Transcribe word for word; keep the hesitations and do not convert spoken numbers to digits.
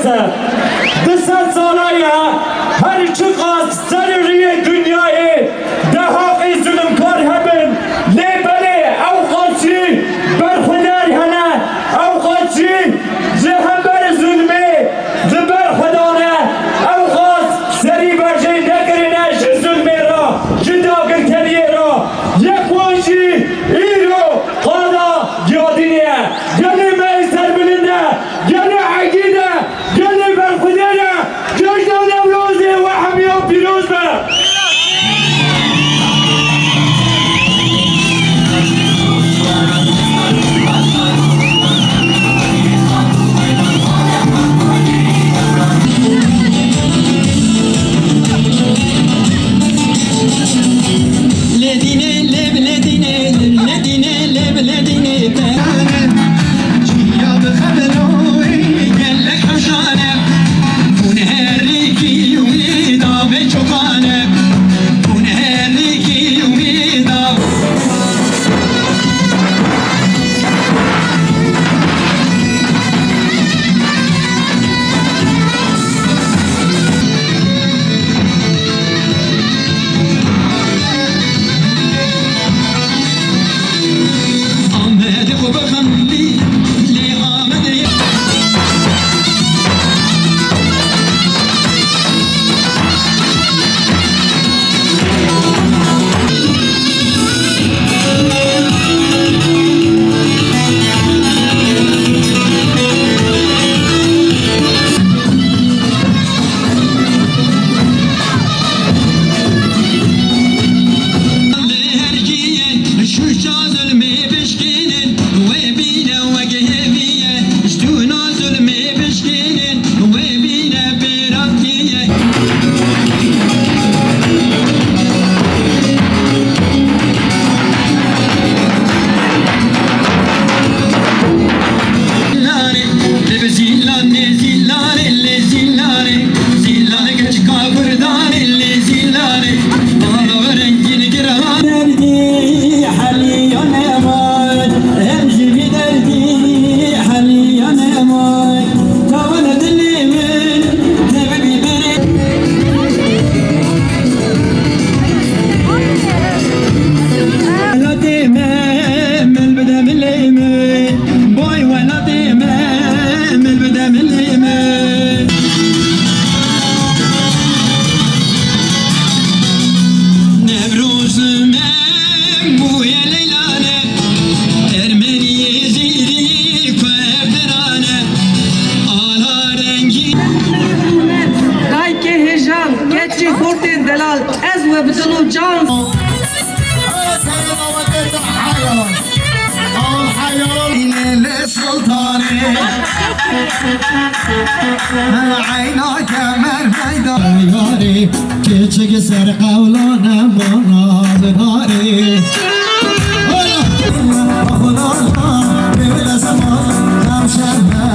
Du sed sala ye, her çiqas ser riyê dinyayê dehaqê zulmkar hebin, lê belê ew qas jî berxwedar hene, ew qas jî ji hember zulmê li ber xwe dane, ew qas serî berjê nekirine ji zulmê re, ji dagirkeriyê re. Yek wan jî îro qada Giyadînê ye. Gelê me yê serbilind e, gelê egîd e. Gelê berxwedêr e, cejna Newrozê we hemiya pîroz be. Lê dînê, lê bi lê dînê, lê dînê, lê bi lê dînê te. Çiya bi xebelawê gelek hewşan e. Hûn herikî wî da vê çokan e. Hûn herikî wî da. Amedê xwe bixemlî, lê Amedê. Lê her ciyê şûşa zulmê bişkînin, wê bîne wek hêviyê, ji tûna zulmê bişkînin, wê bîne pêrakiyê. Zîlanê, lê bi zîlanê, zîlanê, lê zîlanê, zîlanê keçika kurdanê, lê zîlanê, bala rengîn girha. Derdî heliya nemay, em jî vî derdî heliya nemay. Tawan dilê min, te bibî berê. Welatê me, mil bide milê me. Boy welatê me, mil bide milê me. Newroz me, bûye Leyla ne. Ermeniyê zîrî ku ev dirane. Ala rengî. Dayikê hêjan, keçê xortên delal, ez we bi dil û can. Lê Sultanê, eyna kemer meydan. Yarê, keçik ser qewlane mana binarê. Xulala, bê destmal, navşehre.